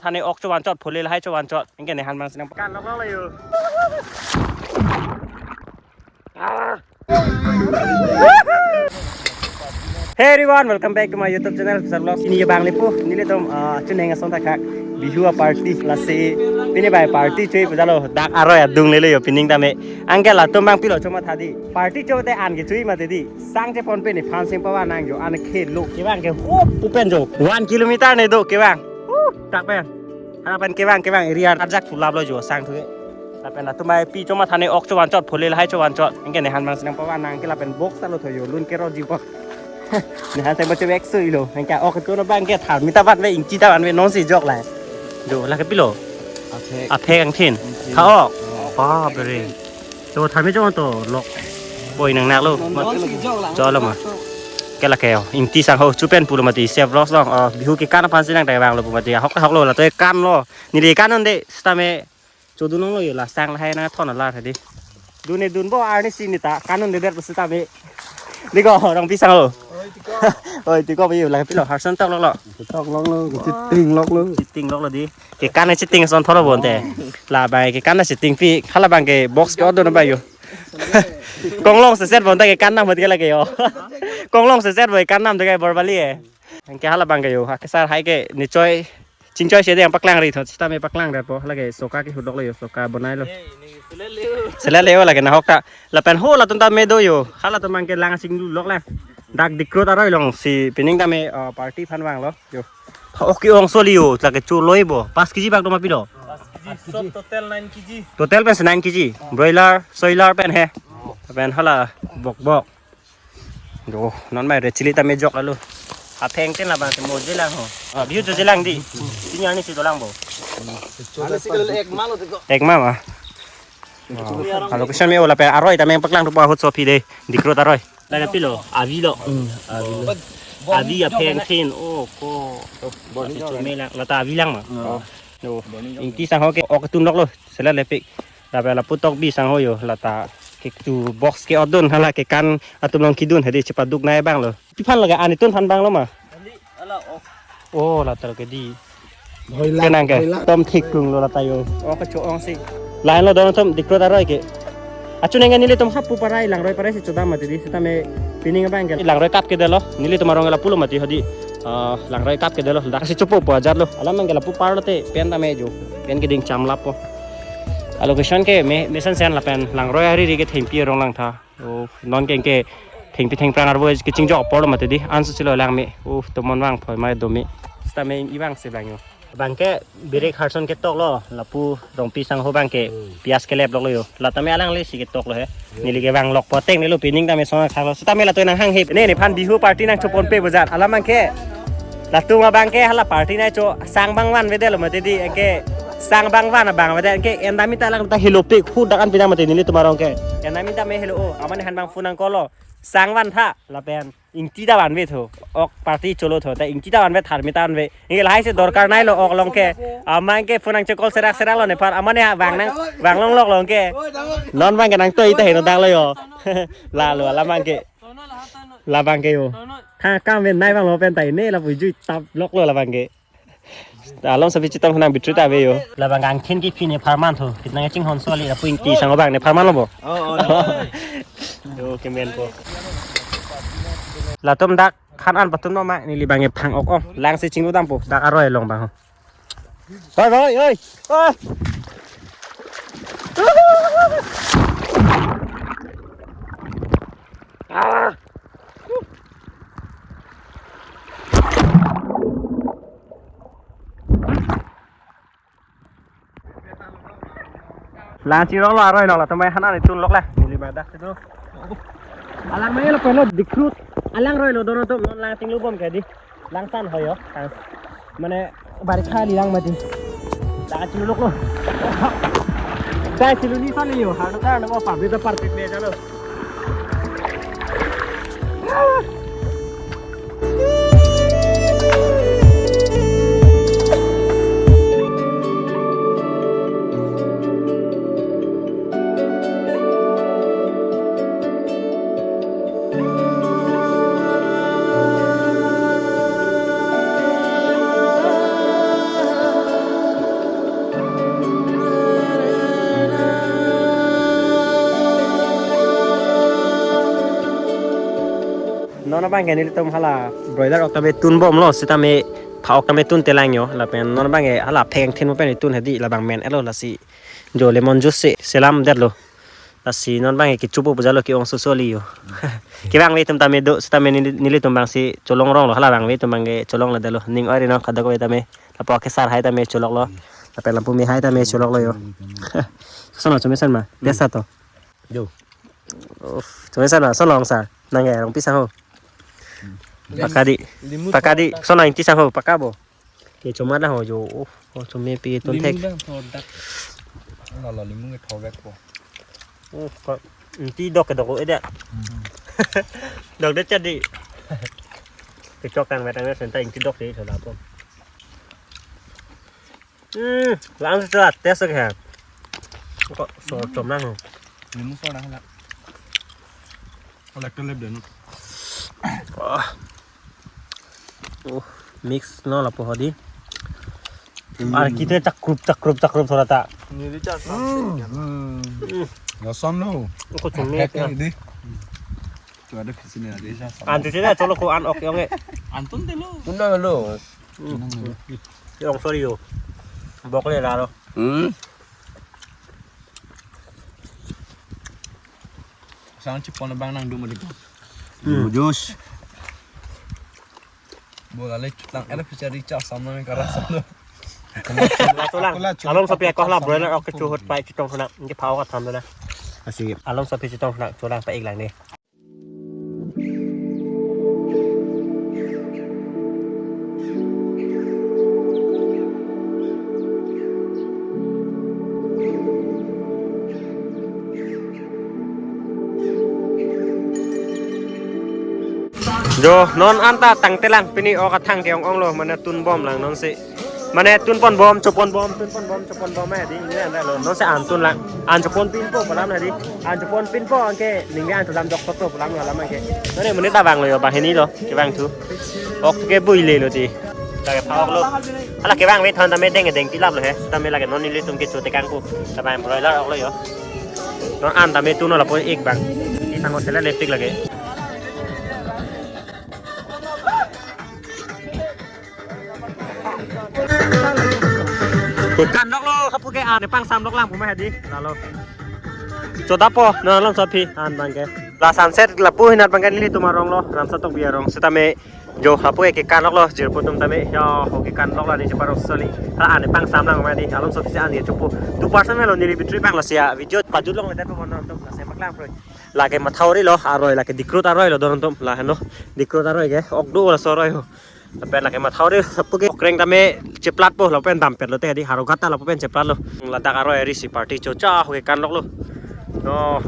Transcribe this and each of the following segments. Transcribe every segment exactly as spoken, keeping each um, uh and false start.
Thane ok chovan chot, phule lahai chovan chot. Anke ne han mang sinang. Kan lok lok la yo. Hey everyone, welcome back to my YouTube channel, Fisar Vlogs. Pini abang le po, nelitum, ah, chuneng asong thakthak. Bihu a party, lasi pini bai party chui pu jalo, dak aroi adung lele yo pining tame. Anke latum abang pilo chomatha di. Party chote an kechui mati di. Sang chepon pen nephan sing pavan nang jo, an khelo. Kevang ke hop pu pen jo. One kilometer ne do kevang. Uh, tak pen. Halapen kevang kevang area arjak thu laplo jo sang thu ke. Lapen latum bai pi chomatha ne ok chovan chot, phule lahai chovan chot. Anke ne han mang sinang pavan nang ke lapen box ta lo tho yo, lun ke ro ji box. Ne han seng bache bek sui lo. Anke ok tu no abang ke tharmi ta vanve, ingti ta vanve, non si jok la. Jo, lake pilo. Aphek. Aphek angthin. Angthin. Tha ok. Oh. Ba bere. To tharmi chong to lok. Boi nang nak lo. Non si jok la. Jok lo ma. Ke lake yo. Ingti sangho chu pen pulo mati, Fisar Vlogs along. Oh, Bihu kekan aphan si nang tai vanglo pu mati. Hok hok lo, la to kan lo. Neli kan un de sitame. Chodun long lo yo, la sang lahai nangthon alar hadi. Dun ne dun bo, arni si ne ta kan un de der sitame. Di ko Rongpi sangho. Oi, ti ko. Oi, ti ko bi yo, lake pilo, harson tok lok lo. Tok lok lo, chiting lok lo. Chiting lok lo di. Kekan ne chiting son thoro bonte. Labai kekan ne chiting pi, hala abang ke box ke odun bai yo. Konglong seset bonta kekan nam ke lake yo. Konglong seset bo kekan nam ke borbali e. Anke hala abang ke yo, ha kesar hai ke nichoi. Chingchoi si de yang paklang ri thot, sitame paklang de po, lake soka kehut lok lo yo, soka bonai lo. Sele leo lake nahok ta. Lapen ho latum ta me do yo. Halatum abang ke lang chinglu lok la. Dak Dikroth aroi along si pining tame, uh, party aphan vanglo yo. Tha ok ke-ong soli yo, lake chu loi bo. Pas kg bak do ma pilo? Pas kg, sob total nine kg. Total pen si nine kg. Broiler, soiler pen he. Pen hala bok bok. Jo, non mai re chili tame jok lalu. Aphek angthin labang si mo jelang ho. Ah, Bihu cho jelang di. Sini ani si dolang bo. Ani si kalau ek malo tiko. Ek ma ma. Wow. Alo question me ola pe aroi tame paklang tu pa hot sopi de. Dikroth aroi. Lake pilo, avi lo. Hmm, avi lo. Avi aphek angthin. Oh, ko. Bor si chome lang. Lata avi lang ma. Oh. Yo. Ingti sangho ke ok tun lok lo. Sele lepik. Lapen lapu tokbi sangho yo, lata ke tu box ke odun, hala kekan atum along kedun hadi chepaduk nai abang lo. Pi aphan lake, an itun aphan abang lo ma? Oh, latar ke di. Kenang ke, tom thik klung lo lata yo. Oh, kecho-ong si. Lain lo don tom Dikroth aroi ke. Achu neng nelitum hapu parai, langroi parai si chodam mati di, sitame pining abang ke. Langroi kap ke de lo, nelitum arong ke lapu lo mati hadi. Ah, langroi kap ke de lo, dak si chopo po ajat lo. Alam abang ke lapu par lo te, pen tame jo. Pen keding cham lapo. A location ke me, mesen sen lapen langroi ari ri ke thengpi arong lang tha. Oh, non ke ke thengpi thengphrang arvo kechingjok apor lo mati di. Ansu si lo lang me. Oh, tomon vang phoi mai do me. Sitame ivang si lang yo. Abang ke birek harson ketok lo, lapu Rongpi sangho abang ke pias kelep lok lo yo. Latame alangli si ketok lo he. Neli ke vang lok poteng neli lo pining tame sona khak lo. Sitame lato nang hang hip. Ne nephan Bihu party nang chopon pe bojat. Alam abang ke. Latum abang ke hala party nai cho sang abang vanve de lo mati di, anke sang abang van abang vade, anke endami ta lang ta hilopik hu dak an pinang mati nelitum arong ke. Endami ta me helo o, aman han abang phone nang call lo. Sang van tha lapen ingti ta vanve tho. Ok party cholo tho, ta ingti ta vanve, tharmi ta vanve. Anke lahai si dorkar nai lo ok along ke. Aman ke phone nang cho call serak serak lo nephan. Aman ya vang nang vang long lok lo anke. Non abang ke nang toi ta heno dak lo yo. La lo alam abang ke. Labang ke yo. Tha kam ven nai abang lo pen tai ne lapu jui tap lok lo labang ke. Alom sabi chitom hanang bitru ta ave yo. Labang angthin kephi nepharman tho. Kitna chinghon soli lapu ingti sangho abang nepharman lo bo. Oh, oh, no. Yo kemen po. Latum dak khan an patum no ma neli abang ke phang ok ong. Lang si chinglu dam po. Dak aroi along abang ho. Oi, oi, oi. Ah. Ah. Lang chirok lo aroi lo, latum bai hanan itun lok la. Neli bai dak situ. Alang mai lo pelo Dikroth. Alang roi lo dono tum non lang chinglu bom ke di. Lang san hoyo. Mane barikha li lang mati. Dak chinglu lok lo. Dai chinglu ni san yo. Har ta na ko pabri ta parpik me jalo. Non abangke nelitum hala broiler ok tame tunbomlo, sitame pha-ok tame tuntelang yo. Lapen non abangke hala pheng thin mo pen tun hedi, labang men-etlo, lasi jo lemon juice si selamdetlo. Lasi non abangke kechopo pu jalo, ke-ong sosoli yo. Kevangve atum tame do, sitame neli, nelitum abangsi cholong ronglo, hala vangve atum abangke cholongledetlo. Ning oi ri non kadokave tame. Lapu kesar hai tame choloklo. Lapen lapu me hai tame choloklo yo. Koson chomesen ma? Test to. Jo. Uff, chomesen ma? Koson long sar? Nangke Rongpi sang ho? Pakka dei. Limu Pakka dei. Thok. Koson ingti sang ho? Pakka bo. Ke chomat lang ho jo. Oh, oh, chome pi ton thek. Limu dang thok dak. Lo, lo, limu ke thok vek po. Oh, ko ingti dok ke dok ko ede. Hmm. Dok de chadi. Kechok tang vetang senta ingti dok de, so lapu. Hmm, lang sa test ke. Koson chom lang ho. Limu so lang la. Kolak telep deh, no. Wah. Oh, mix no lapu hedi. Hmm. Ar kita chakrup, chakrup, chakrup thora ta. Neli chak. Hmm. Hmm. Lason lo. Ko chome. Hek ya. Di. Coba ada kesini ada, ya. Antu sini cholok ko an ok yong e. An tuntelo. Tunang lo. Hmm. Tunang lo. Yong sorry yo. Bokle lalo. Hmm. Sang chipon abang nangdun malik. Hmm. Juice. Bola le chutlang, ele pichari chak samna me karak samna. Cholang. Alom sopi ako hala broiler ok kecho ahut pai chetong sona. Nge pha-ok atham dona. Asi. Alom sopi chetong sona, cholang pa-ik lang ne. Jo, non anta tangtelang, pini ok athang ke-ong-onglo, mane tunbom lang nonsi. Mane tunponbom, choponbom, tunponbom, choponbom, eh, di, ini anta lo, nonsi an tun lang. An choponpinpo pu alam hedi. An choponpinpo anke, ningve an cholamdok toto pu alam lo alam anke. None monit ta vanglo yo, banghini lo, kevang thu. Ok ke builelo di. Lake pha-oklo. Hala kevangve thon tame deng deng pilaplo he. Tame lake non nelitum kecho tekangpo. Tame broiler oklo yo. Non an tame tunlo lapu-ik abang. Di tangko sela nepik lake. Kekan doklo, hapu ke an pangsamlok lang pu ma hedi. Lalo. Chodapo, non alom sopi, an abangke. La sunset lapu hinat abangke nelitum arong lo, Ramsa Tokbi arong. Sitame jo hapu ke kekan doklo, jirpo atum tame. Yo, ho kekan doklo, ani cheparong soli. Hala an pangsamlang ma hedi, alom sopi si an ye chopo. Two percent lo neli battery abang, lasi ya video pajut longledet po non atum, lasi paklang pro. Lake Mathauri lo aroi, lake Dikrut aroi lo don atum, lahenlo. Dikrut aroi ke, ok do laso aroi ho. Lapen lake Mathauri lapu ke okreng tame cheplatpo, lapen dampetlo te hedi, Howraghat ta lapu pen cheplatlo. Ladak aroi arisi party chocha ho kekan doklo. No.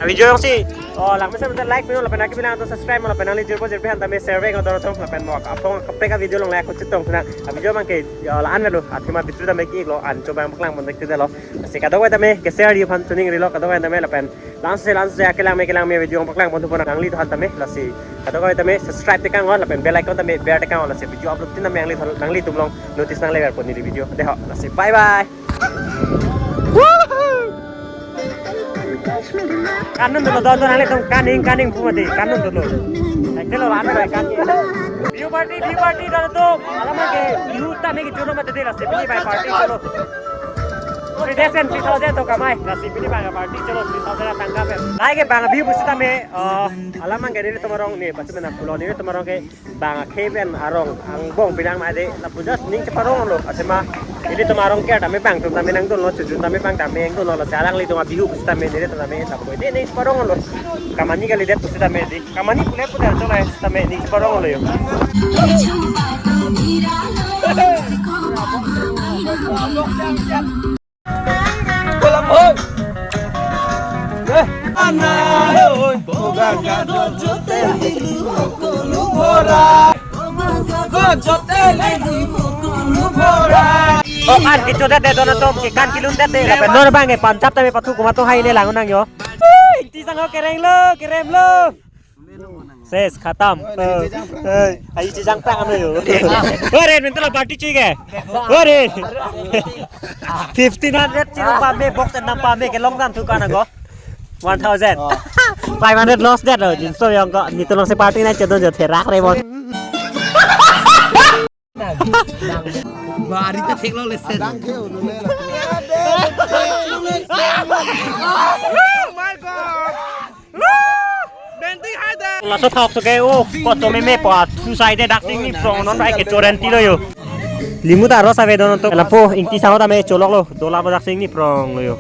Abi jo yong si. Oh, langmesen ta like pinon, lapen aki bilang to subscribe, lapen nangli jirpo jirpi aphan tame share vek don atum, lapen mo apong kaprek a-video along like ko chetong sona. Abi jo abangke, ya, la-an lo, athema battery tame ke-iklo, an cho abang paklang pon thekthedetlo. Lasi kadokave tame ke share ri aphan tuning rilo, kadokave tame lapen. Langse, langse, akelang me, kelang me video paklang pon thupo nangli aphan tame, lasi kadokave tame subscribe tekang on, lapen bell icon tame ber tekang on, lasi video upload tin tame nangli, nanglitum along notice nanglever po neli video. Dei ho, lasi bye bye. Kanun dolo, don, don, nanglitum kaning, kaning pu mati, kanun dolo. Ekte lo, anu lo, kan. Bihu party, bihu party, don atum. Alam ke, bihu tame ke jono mati dei, lasi pini abang party cholo. Three days and three thousand to kamai. Lasi pini abang party cholo three thousand atangka pen. Lahai ke abang bihu pusitame, eh, alam abangke nelitum arong ne, pachimena pulo nelitum arong ke abang akhei pen arong angbong pinang ma dei, lapu just ning cheparonglo. Athema nelitum arong ke tame abang atum tame nangdunlo, chojun tame abang tame nangdunlo, lasi alanglitum abihu pusitame nelitum tame lapu dei ning cheparonglo. Kamani kalidet pusitame dei. Kamani pule pule cholai sitame ning cheparonglo yo. Oh, an kechodet dei don atum, kekan kelundet dei. Lapen non abangke Punjab tame pathu komat to hai le lang nang yo. Ui, ti sang ho kerenglo, keremlo. Ses, khatam. Eh, eh, ai chejang pang ano yo. Ore, minta lo party chui ke. Ore. Fifteen hundred chino pame, box and nam pame ke long dan thu kana go. One thousand. Oh. Five hundred loss det lo, jinso yong ko, nitu long se party na chedon jo therak re mon. Bari ta thek lo lesen. Oh my God. Benti hai de. Laso thok so ke, oh, ko to me me po, tu sai de dak sing ni prong non bai ke choren ti lo yo. Limu ta ro sa ve don to. Lapu ingti sa ho ta me cholok lo, dola po dak sing ni prong lo yo.